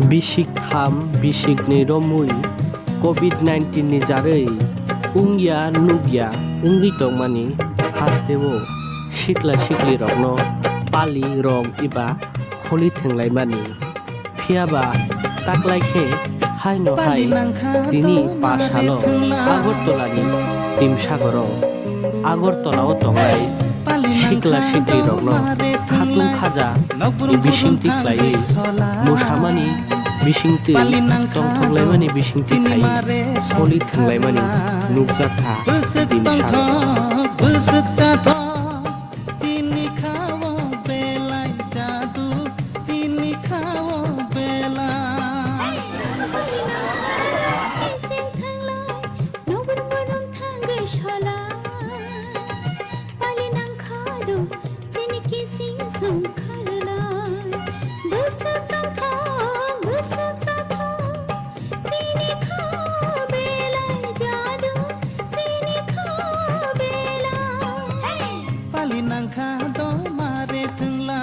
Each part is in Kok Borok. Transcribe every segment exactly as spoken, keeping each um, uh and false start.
Bisik tham, bisik ni romwi covid nineteen ni jarwi wngya nukya wngwi tongmani hasteo sikla sikli rokno pali rom eba holi thwnglaimani. Phiyaba taklai khe haino hai tini pa salo Agartala ni Timsagoro Agartala o tongnai sikla sikli rokno khatung khaja ni bisingtwi khlaiwi mosamani bisingtwi tongthok laimani bisingtwi khai holi thwnglaimani nukjak kha Timsagoro. Chini khao belai jadu, chini khao belai. Pali nangkha do mare thwngla.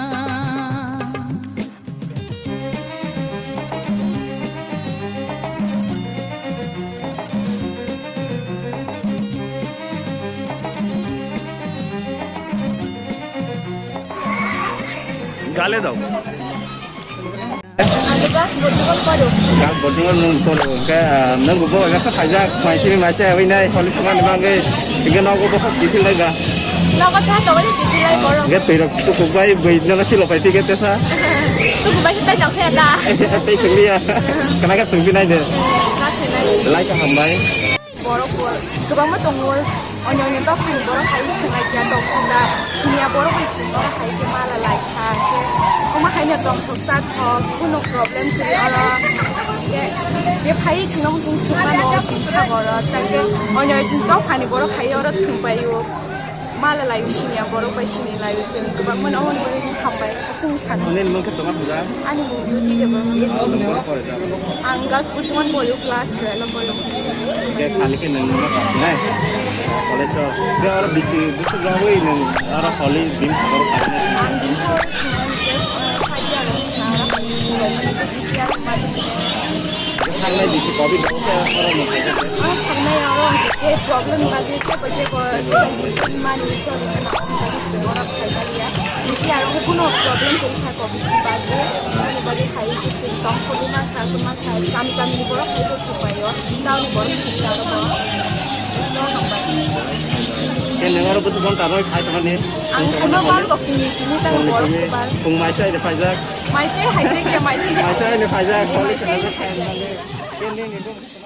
Gale dao. Ang class bodungo poro. Class bodungo nung poro. Hingke, ah, nung bo ega sa khaijak, mai simi mai se oi nai, holi thangani bangwi. Hingke nogo bo kok kithi lai ga. Nogo tha to wali kithi lai poro. Hingke twi rok tukuk bai bwi nogo silo pai tike tesa. Tukuk bai tai jok khe da. Tai sungli ya. Kana ka sungli nai de. Class nai. Lai ka hambai. Borok bo kwbangma tongo, onyo onyo dophani borok hai thwngnaikha, tongthok da, siniya borok bai chwng oro hai khe mala laikha, khe omo haino tongthok chathok, kuno problem kwrwi oro. Khe je phai thwngna muchung thwngmano, chwng sagoro, tai khe onyo dophani borok hai oro thwngpaio. Mala laio siniya borok bai sini laio chwng kwbangma no omo ni bagwi hambai aswk sano. Nini mung khe tongma hwnjak? Ani mung Beauty Debbarma. Nung boro pore jak? Ang girls bujuman boyo class twelve o boyo. Hingke khali khe nung no nai college o. Hingke oro bisi bwswk rogwi nung oro holi bini sagoro khainai? Ang bini sagoro khainai just, uh, five year rok wngkha oro holi. Thangnai bisi covid o khe oro ni khe. Oro thangnai oro khe problem bagwi khe bo khe bo mani choli khna oro khainai ya. Bisi aro khe kuno problem tong kha covid ni bagwi. Ani bagwi khai khe chwng tong kholi ma kha ma kha kami kami ni borok khai khe supai o. Town ni borok khai aro bo. No hambai. Khe nang oro bwswk ghonta roi khai tongmani? Ang kuno bal bo kini kini tang borok bal. Pung mai sai de phaijak. Mai sai hai se khe mai sai. Mai sai de phaijak. Mai sai hai se.